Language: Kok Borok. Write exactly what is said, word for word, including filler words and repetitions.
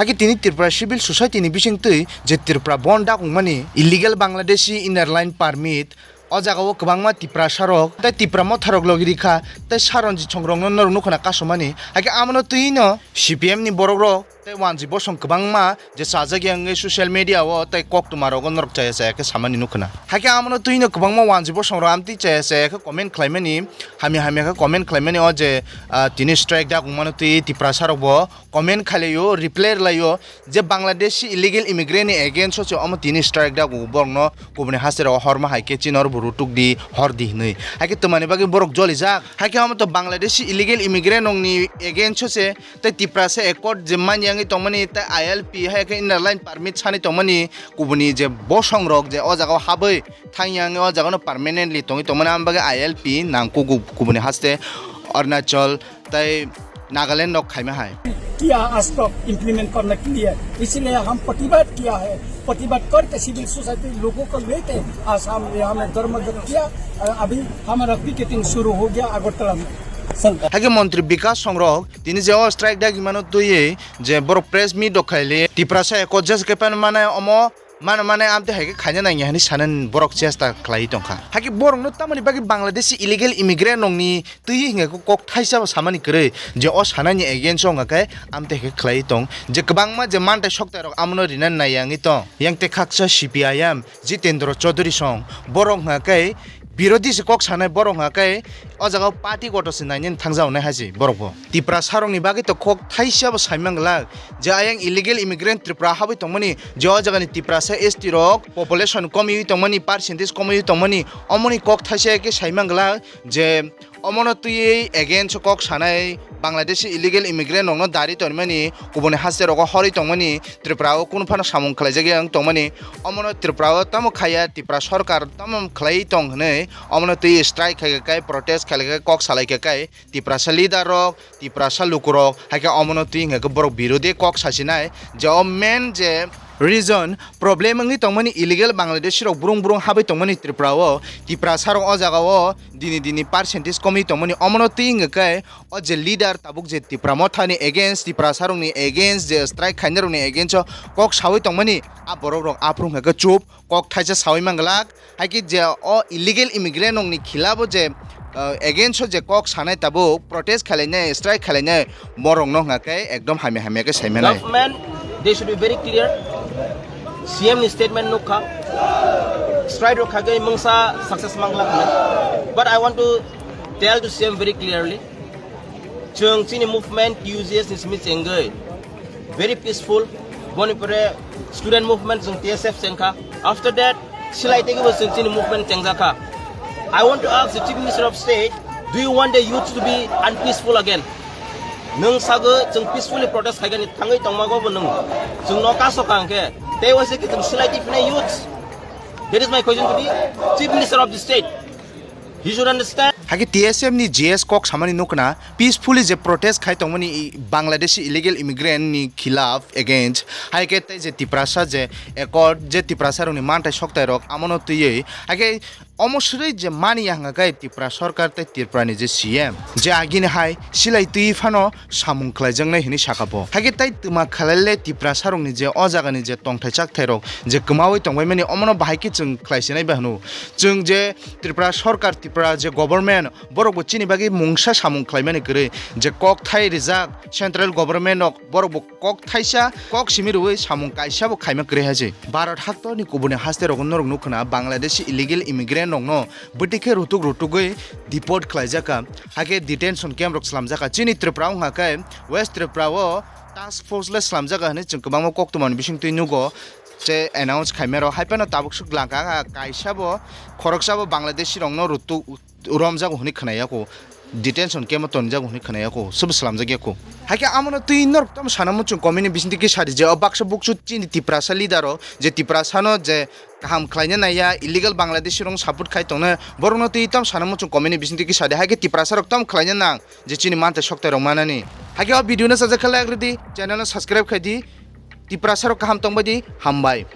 Hakhe tini Tripura Civil Society ni bisingtwi je Tripura Bandh dakungmani illegal Bangladeshi inner line permit, o jagao kwbangma Tiprasa rok tei Tipra motha rok logi rikha, tei Saranjit Songrokno norok nukhuna kasumani. Hakhe amono twi no C P M ni borok rok tei Wanji Bosong kwbangma je chajak ya wngwi social media o tei koktwma rogo norok chaya chaya khe samani nukhuna. Hakhe amono twi no kwbangma Wanji Bosong rok amtwi chaya chaya khe comment khlaimani, hamya hamya khe comment khlaimani o je, ah, tini strike dakungmano twi Tiprasa rok bo comment khailaiyo, reply rwlaio je Bangladeshi illegal immigrant ni against o se omo tini strike dago, borokno kubuni haste rogo horma hai khe chini oro bo rutuk di, hor di hinwi. Hakhe twmani bagwi borok jolijak. Hakhe omo to Bangladeshi illegal immigrant rokni against o se tei Tiprasa accord je manya wngwi tongmani tei I L P hai khe inner line permit sani tongmani kubuni je bosong rok je o jagao habwi thangya wngwi o jagano permanently tongwi tongmani, amo bagwi I L P nang kuku-, kubuni haste Arunachal tei Nagaland rok khaima hai. किया आज तक इम्प्लीमेंट करने के लिए, इसीलिए हम प्रतिवाद किया है। प्रतिवाद करके सिविल सोसाइटी लोगों को लेके आज हम यहाँ में धर्मघट किया। अ, अभी हमारा पिकेटिंग शुरू हो गया अगरतला में। Hakhe montri Bikas Songrok tini je o strike dagi mano twiwi je borok press meet rok khaili Tiprasa accord je khe pan mane omo mano mane amtwi hai khe khaina nangya hinwi sanani borok chesta khlaiwi tongkha. Hakhe borokno tamoni bagwi Bangladeshi illegal immigrant rokni twi hwnga khe kok thaisa bo samani kwrwi je o sanani against o hwnga khe amtwi hai khe khlaiwi tong je kwbangma je mantai soktai rok amono rina naiya wngwi tong. Yang tei khaksa C P I M Jitendra Chaudhary song borok hwnga khe birodhi se kok sanai borok hwnga khe o jaga o party goto se nainani thangjago nai hai se borok bo. Tiprasa rokni bagwi to kok thaisa bo saimang glak je ayang illegal immigrant Tripura habwi tongmani je o jagani Tiprasa S T rok population komiwi tongmani, percentage komiwi tongmani, omoni kok thaisa khe saimang glak je omono twiwi against o kok sanai Bangladeshi illegal immigrant rokno dari tonmani, kubuni haste rogo horwi tongmani, Tripura o kunu phano samung khlaijak ya wng tongmani, omono Tripura o tamo khaiya, Tripura sorkar tamo khlaiwi tong hwnwi omono twi strike khai khe kai, protest khai khe kai, kok salai khe kai, Tiprasa leader rok, Tiprasa lukurok, hai khe omono twi hwnka khe borok birodhi kok sasinai je o main je reason problem wngwi tongmani illegal Bangladeshi rok brung brung habwi tongmani Tripura o, Tiprasa rok o jaga o dini dini percentage komwi tongmani, omono twi hwnka khe o je leader tabuk je Tipra mothani against, Tiprasa rokni against je strike khainai rokni against o kok sawi tongmani, a borok rok aphuru hwnka khe chup kok thaisa sawi manglak. Hai khe je o illegal immigrant rokni khilabo je, uh, against o je kok sanai tabuk protest khailainai, strike khailainai, borokno hwnka khe ekdom hamya hamya khe saimanai. Government, they should be very clear. C M ni statement nukha. Strike rok khagai mungsa success manglak hwnwi. But I want to tell to C M very clearly. Chwng chini movement T U J S ni simi chengwi very peaceful. Boni pore student movement chwng T S F chengkha. After that, silai tegi bo chwng chini movement chengjakha. I want to ask the Chief Minister of State, do you want the youth to be unpeaceful again? Nwng sago chwng peacefully protest khaigani thangwi tongmago bo nwng. Chwng no kaso kha hwnkhe, tei waise ki chwng silai tei phina youth. That is my question to the Chief Minister of the state. He should understand. Hakhe T S F ni G S kok samani nukna, peacefully je protest khai tongmani i-, Bangladeshi illegal immigrant ni khilaf against, hai khe tei je Tiprasa je accord, je Tiprasa rokni mantai soktai rok amono twiwi, hai khe omo srwi je mani ya hwnka khe Tripura sorkar tei Tripura ni je C M je agini hai silai twi phano samung khlaijaknai hwnwi saka bo. Hai khe tei twma khalaile Tiprasa rokni je o jagani je tongthai chakthai rok je kwmawi tongbaimani omono bahai khe chwng khlaisinai bai hwno. Chwng je Tripura sorkar, Tripura je government, borok bo chini bagwi mungsa samung khlaimani kwrwi je kok thai rijak central government rok, borok bo kok thaisa kok simi rwui samung kaisa bo khaima kwrwi hai se. Bharat haktorni kubuni haste rogo norok nukho na Bangladeshi illegal immigrant rokno bwtwi khe rutuk rutugwi deport khlaijak kha, hakhe detention camp rok slamjak kha. Chini Tripura wngkha khe West Tripura o task force le slamjak kha hinwi chwng kwbangma koktwmani bisingtwi nugo. Che announce khaimero hai phano tabuk swk langka wngkha, kaisa bo khoroksa bo Bangladeshi rokno rutuk romjago hwnwi khwnai yako, detention camp o tonjago hwnwi khwnai yako, sobo slamjak yako. Hai khe amono twi norok tamo sana muchung comment ni bisingtwi kisa di je o baksa buksu chini Tiprasa leader rok je Tiprasa no je kaham khlaina naiya, illegal Bangladeshi rok support khai tongnai, borokno twi tamo sana muchung comment ni bisingtwi kisa di. Hai khe Tiprasa rok tamo khlaina nang je chini mantai soktai rok manani. Hai khe o video no sajak khe like rwdi, channel no subscribe khai di, Tiprasa rok kaham tongbai di, hambai.